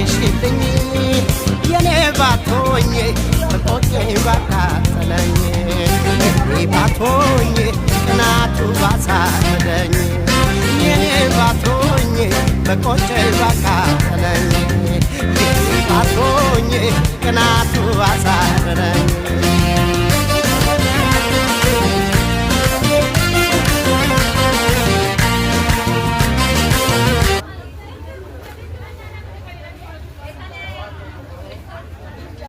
ባየሽልኝ፣ የኔ ባቶኝ በቆጨኝ ባቃጠለኝ፣ የኔ ባቶኝ ቅናቱ ባሳበደኝ፣ የኔ ባቶኝ በቆጨኝ።